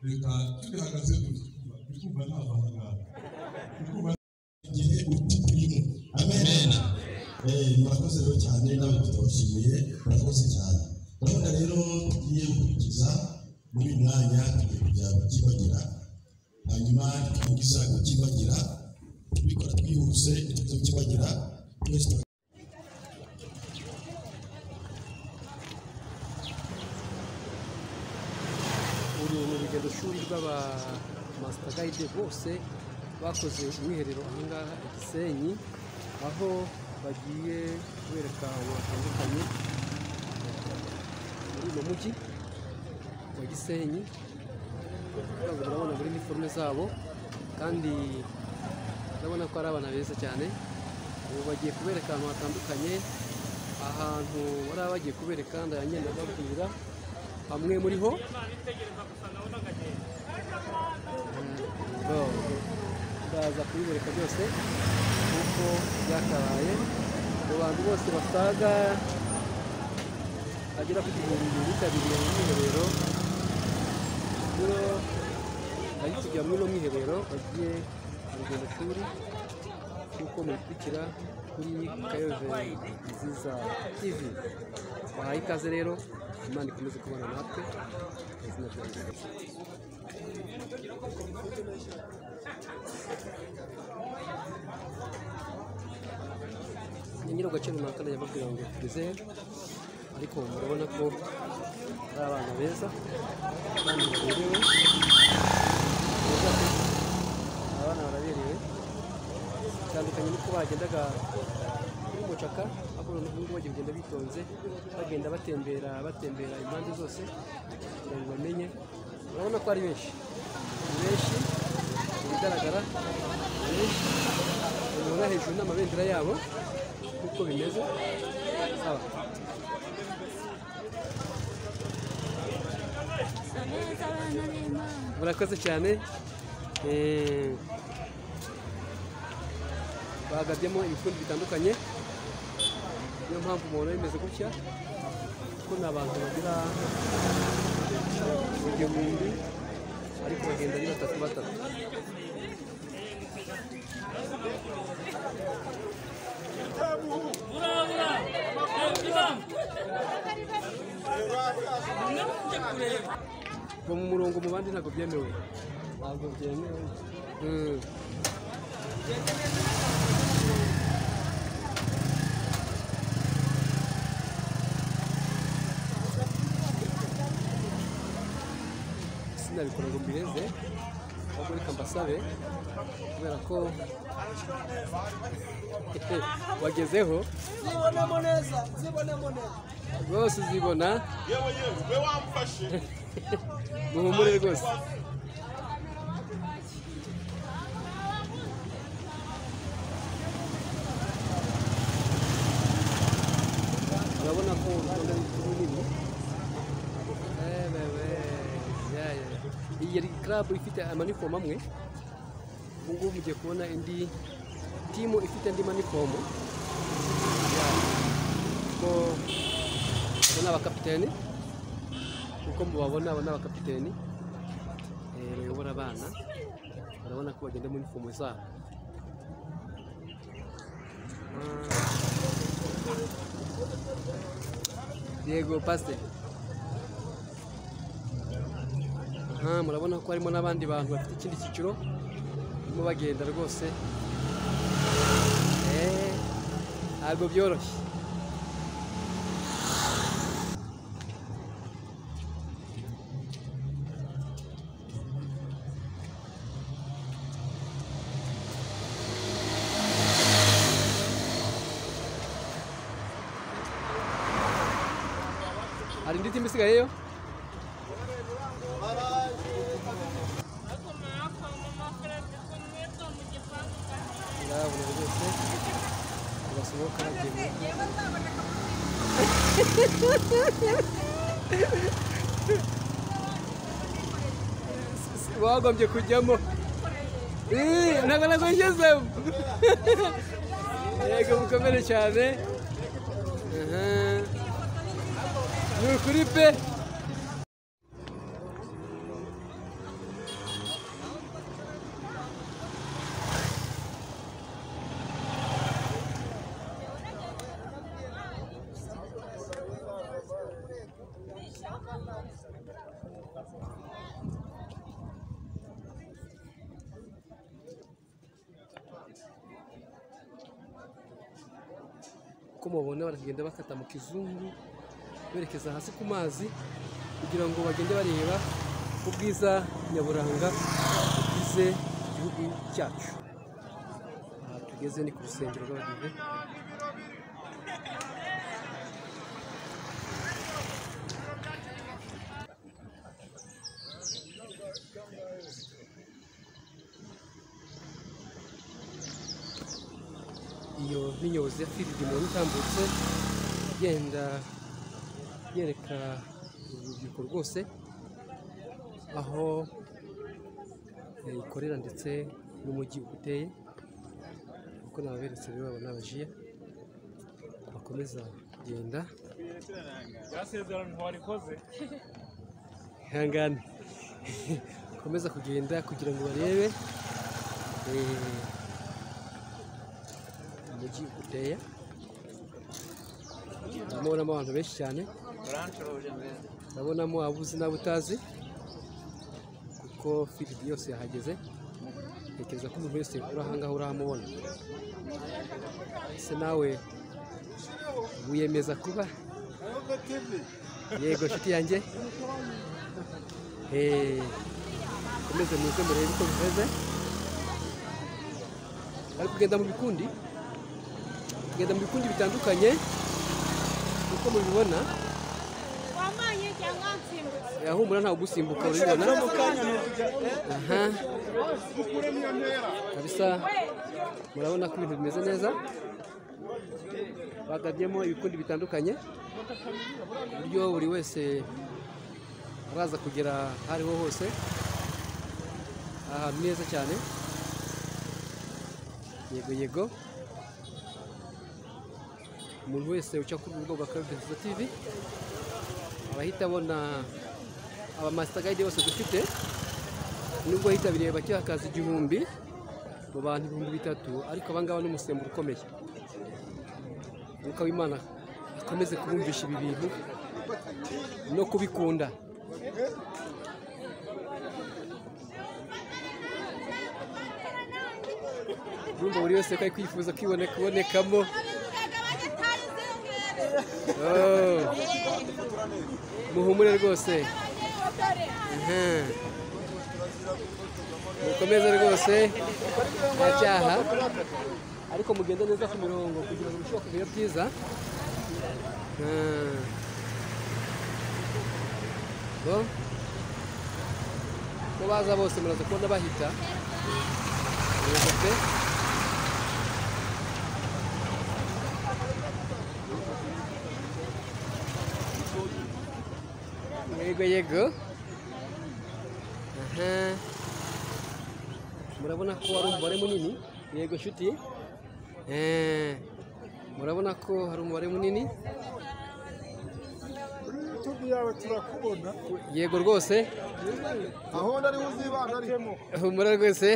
Reka tubihagaze ndikumva ntava aha ngaha, ndikumva igihe utirimo. Amen. Murakoze rero cyane, nawe turabashimiye, murakoze cyane. Gahunda rero tugiye gukurikiza muri uyu mwanya, tugiye kujya kukibagira, hanyuma turangiza kukibagira tubikora twihuse, tuza kukibagira twese. Uru ni urugendo shuri rw'aba master guide bose bakoze umwiherero ahangaha i Gisenyi, aho bagiye kubereka ahantu hatandukanye muri uno mujyi wa Gisenyi. Murabona muri iniforume zabo, kandi urabona ko ari abana beza cyane. Ubu bagiye kubereka ahantu hatandukanye, ahantu bari bagiye kubereka ndagenda babwira hamwe muri ho. Ndaza kubibereka byose kuko byakabaye. Mu bantu bose basaga agera ku 1000 bitabiriye mu mwiherero, bari kujya muri uno mwiherero, bagiye mu rugendo shuri kuko mubikurikira kuri Kayove Nziza TV. Bahaye ikaze rero, Imana ikomeze kubana natwe mu izina rya Yesu. Nyiri agace runaka ndababwira ngo tugeze, ariko murabona ko ari abana beza kandi baberewe. Abana baraberewe, bitandukanye n'uko bagendaga kuri mucaka, ariko ubu ngubu bagiye kugenda bitonze, bagenda batembera batembera impande zose kugira ngo bamenye. Urabona ko ari benshi, ni benshi mu bigaragara, ni benshi. Ubona hejuru n'amabendera yabo uko bimeze. Sawa. Murakoze cyane. Bagabyemo ibikundi bitandukanye, niyo mpamvu umuntu bimeze gutya, kuko ni abantu bagira 1000 ariko bagenda ari batatu batatu. Kuva mu murongo mu bandi ntabwo byemewe, ntabwo byemewe. Sinabikora ngo mbireze, ahubwo reka mbasabe kubera ko wagezeho. Zibonemo neza, zibonemo neza rwose, uzibona. Yewe yewe, we wamfashe. Muhumure rwose. Urabona ko urutonde runini. Iyi yari club ifite amanifomu amwe, ubu ngubu mugiye kubona indi timu ifite andi manifomu. Kuko abo ni abakapiteni, kuko mubabona abo ni abakapiteni bayobora abana. Urabona ko bagenda muri inifomu zabo. Yego pasiteri. Murabona ko harimo n'abandi bantu bafite ikindi cyiciro barimo bagenda rwose. Ntabwo byoroshye. Hari indi timu isigayeyo? Urabona rwose basohoka bagiye. Wagombye kujyamo. Ntabwo nagongezemo. Yego mukomere cyane. Ni ukuri pe. Uko mubona baragenda bakata mu kizungu berekeza hasi ku mazi kugira ngo bagende bareba ubwiza nyaburanga bugize igihugu cyacu. Aha tugeze ni ku rusengero rw'Abadive. Iyo ni nyobozi ya Field umuntu utambutse igenda yereka urubyiruko rwose aho ikorera ndetse n'umujyi uko uteye. Uko nababeretse rero aba ni abajiya bakomeza kugenda. Ihangane, bakomeza kugenda kugira ngo barebe umujyi uko uteye. Ndabonamo abantu benshi cyane, ndabonamo abuzi n'abutazi kuko Field yose yahageze. Ntekereza ko umuntu wese uri aha ngaha urahamubona. Ese nawe wiyemeza kuba? Yego nshuti yanjye, komeze muze murebe uko bimeze. Bari kugenda mu bikundi, kugenda mu bikundi bitandukanye uko mubibona. Yahumura ntawe gusimbuka, urabibona. Aha kabisa, murabona ko ibintu bimeze neza. Bagabyemo ibikundi bitandukanye ku buryo buri wese araza kugera aho ariho hose. Ahantu neza cyane. Yego yego, umuntu wese uca ku rubuga rwa Kabezo TV arahita abona aba master guide bose dufite. Nubwo hitabiriye bake hakaza 1000 mu bantu 3000, ariko abangaba n'umusemburo ukomeye. Umwuka w'Imana akomeze kubumvisha ibi bintu no kubikunda. Urumva buri wese ko ari kwifuza kubonekamo. Muhumure rwose, mukomeze rwose, nta cyaha, ariko mugende neza ku mirongo kugira ngo birusheho kugira byiza. Ko baza bose muraza kubona bahita. Yego yego, murabona ko ari umubare munini. Yego nshuti, murabona ko hari umubare munini. Yego rwose, humura rwose.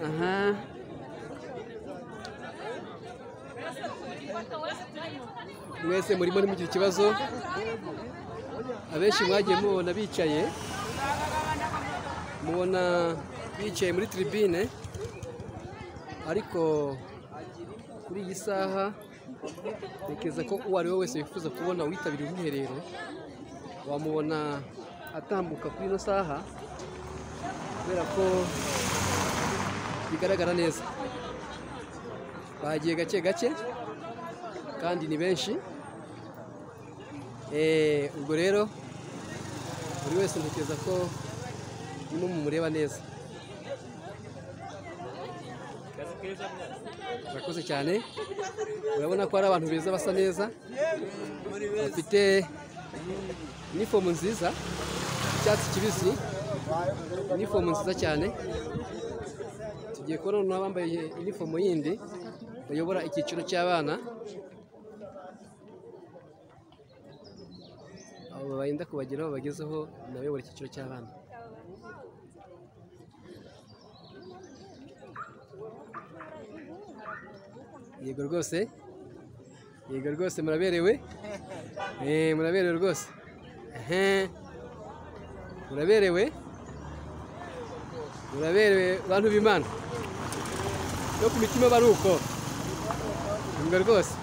Aha mwese murimo ntimugire ikibazo. Abenshi mwagiye mubona bicaye, mubona bicaye muri tribune, ariko kuri iyi saha ntekereza ko uwo ari we wese wifuza kubona witabiriye umwiherero wamubona atambuka kuri ino saha, kubera ko bigaragara neza. Bagiye gake gake kandi ni benshi. Ubwo rero buri wese ntekereza ko nimwe mumureba neza. Murakoze cyane. Urabona ko ari abantu beza basa neza, bafite inifomu nziza, icyatsi kibisi, inifomu nziza cyane. Tugiye kubona n'abambaye inifomu yindi bayobora icyiciro cy'abana. Abo bayenda kubageraho bagezeho n'abayobora icyiciro cy'abana. Yego rwose, yego rwose, muraberewe, muraberewe rwose, muraberewe, muraberewe bantu b'Imana. No ku mitima bari uko Ngo rwose.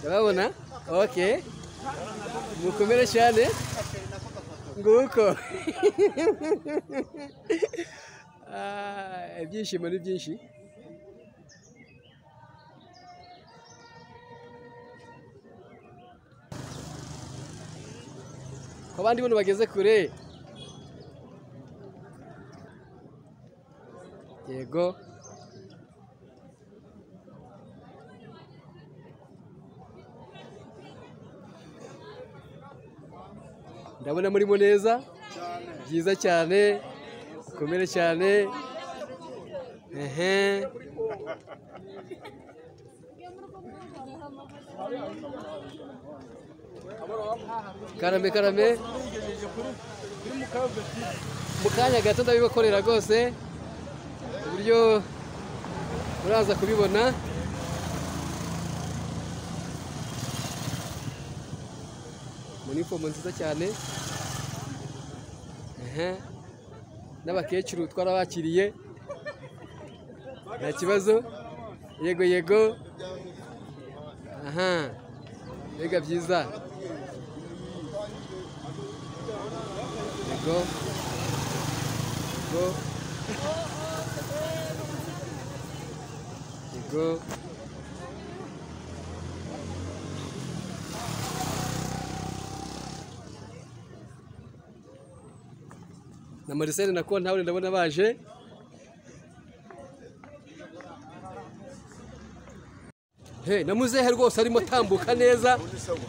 Ndababona? Okay. Mukomere cyane. Nguko. Ibyishimo ni byinshi. Abandi bono bageze kure. Yego. Ndabona murimo neza byiza cyane, mukomere cyane. Karame karame mu kanya gato ndabibakorera rwose uburyo muraza kubibona. Uniform nziza cyane. N'abakecuru twarabakiriye nta kibazo. Yego yego. Aha, mbega byiza. Yego yego yego. Na Marcel na Kontabule ndabona baje. Hey, na muzehe rwose arimo tambuka neza.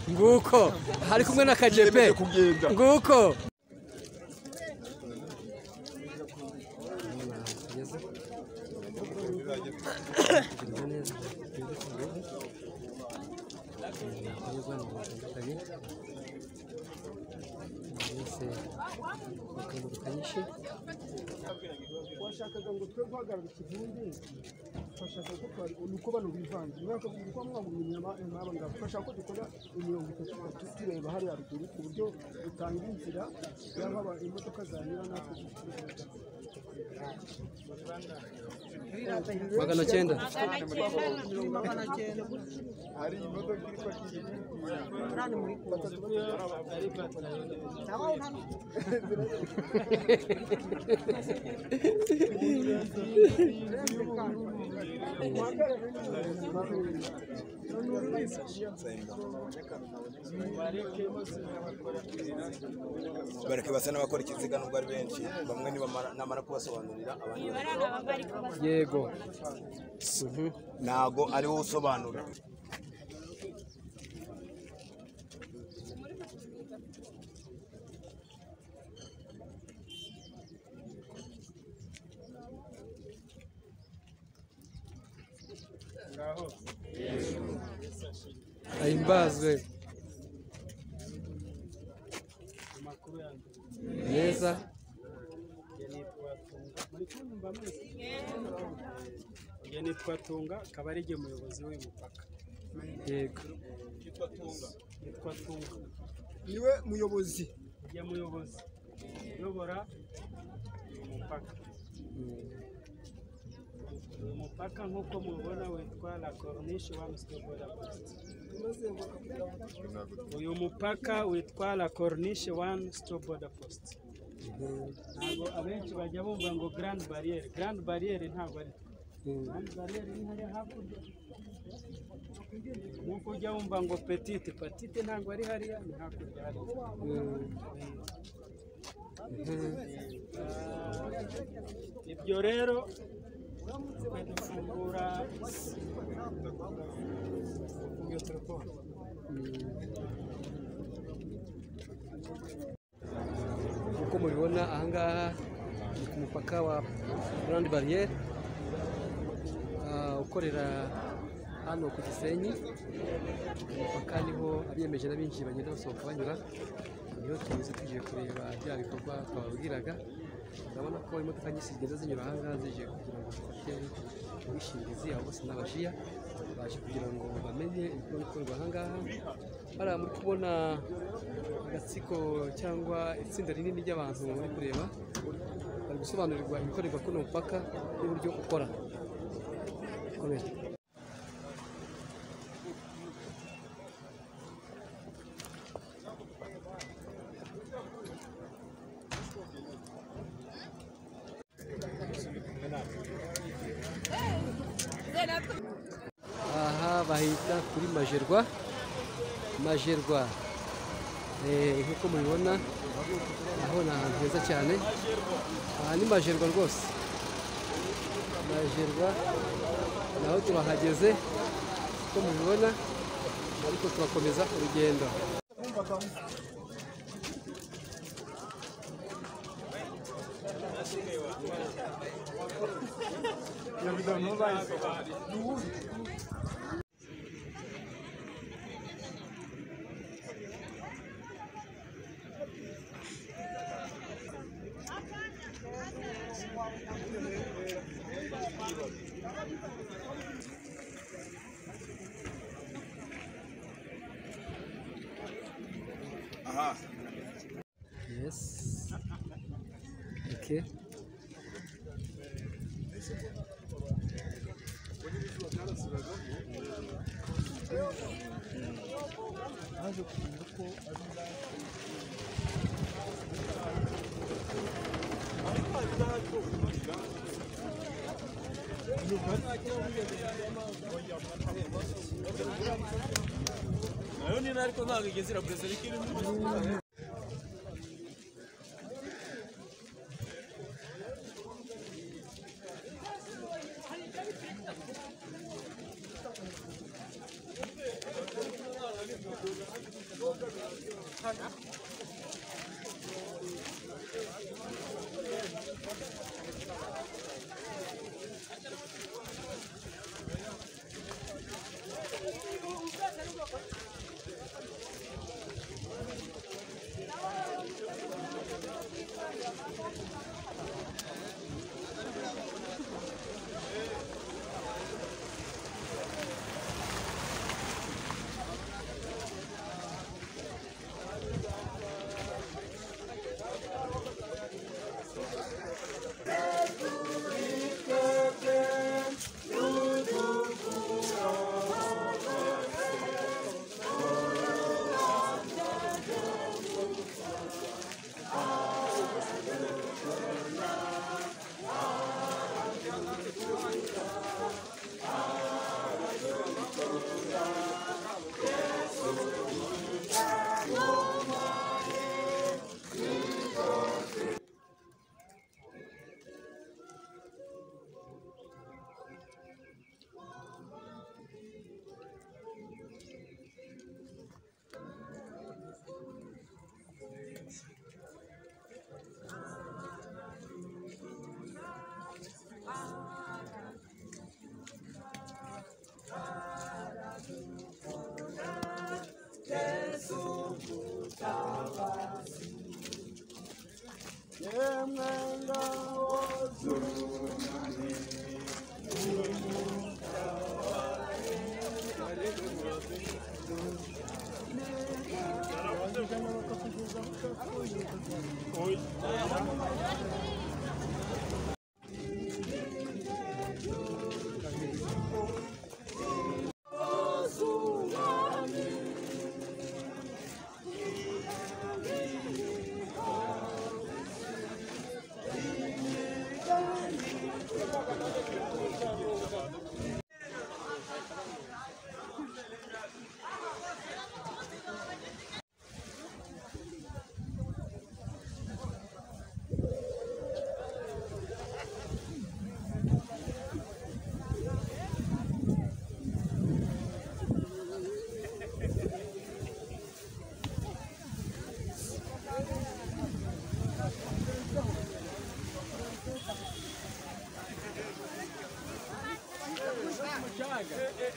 Nguko hari kumwe na Kajepe. Nguko. Washakaga ngo twe guhagarara ikivunge, twashaka ko nuko bano bivanze mwaka uko mwagumye inyama ngabo, twashaka ko dukora imirongo itatu tureba hariya ruguru ku buryo dutanga inzira y'aho imodoka zanyura natwe. 900. Hari imodoka iri kwakira Bareke basa n'abakora ikiziga nubwo ari benshi, bamwe namara kubasobanurira abandi. Yego. Ntago ari wowe usobanura. Ahimbazwe neza. Nitwa Tunga, akaba ari jye muyobozi w'uyu mupaka. Yego. Nitwa Tunga. Niwe muyobozi. Jye muyobozi uyobora uyu mupaka. Uyu mupaka nk'uko mubibona witwa La Corniche One Stop Border Post. Uyu mupaka witwa La Corniche One Stop Border Post. Ntabwo abenshi bajya bumva ngo Grand Barriere. Grand Barriere ntabwo ari Grand Barriere ni hariya hakurya. Nk'uko ujya wumva ngo Petite, Petite ntabwo ari hariya, ni hakurya hariya. Ibyo rero dufungura iyo telefone. Uko mubibona ahangaha ni ku mupaka wa Grande Barriere ukorera hano ku Gisenyi. Umupaka niho abiyemeje n'abinjiye bagenda basohoka banyura, niho tunyuze tugiye kureba bya bikorwa twababwiraga. Urabona ko imodoka nyinshi zigenda zinyura ahangaha zije kugira ngo zifate ubwishingizi, abo bose n'abashiya Baje kugira ngo bamenye ibikorwa bikorwa aha ngaha. Hariya muri kubona agatsiko cyangwa itsinda rinini ry'abantu bari kureba, bari gusobanurirwa ibikorerwa kuri uno mupaka n'uburyo ukora. Komera. Aha bahita kuri Majerwa. Majerwa nk'uko mubibona aho ni ahantu heza cyane. Aha ni Majerwa rwose, Majerwa naho turahageze uko mubibona, ariko turakomeza urugendo. Yes. Okay.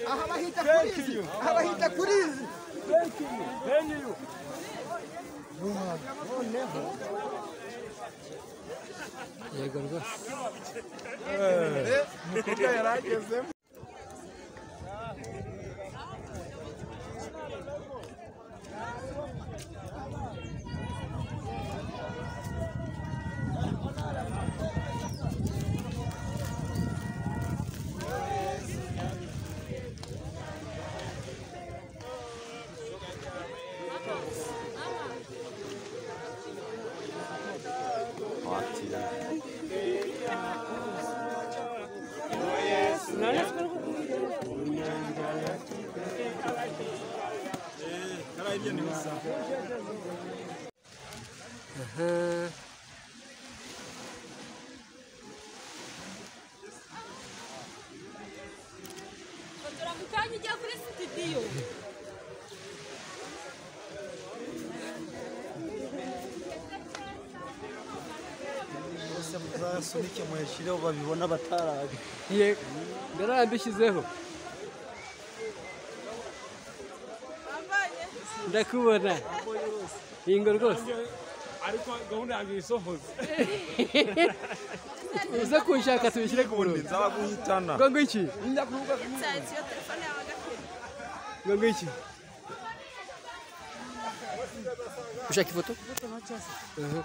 Aha bahita kurizi, aha bahita kurizi. Thank you. Thank you. Noneho Yego rwose. Umukobwa yaragezemo. Aha. Fotora mu kanya ujya kuri sitidiyo. Bose muzasunike muyashyireho babibona batarabe. Yego, ndarambishyizeho. Ndakubona. Ingo rwose. Ariko gahunda yanjye isohoze. Uze kunshaka tubishyire ku murongo. Nzaguhitana. Ngo ngwiki? Iyo telefone yawe agakira. Ngo ngwiki? Ushaka ifoto? Aha.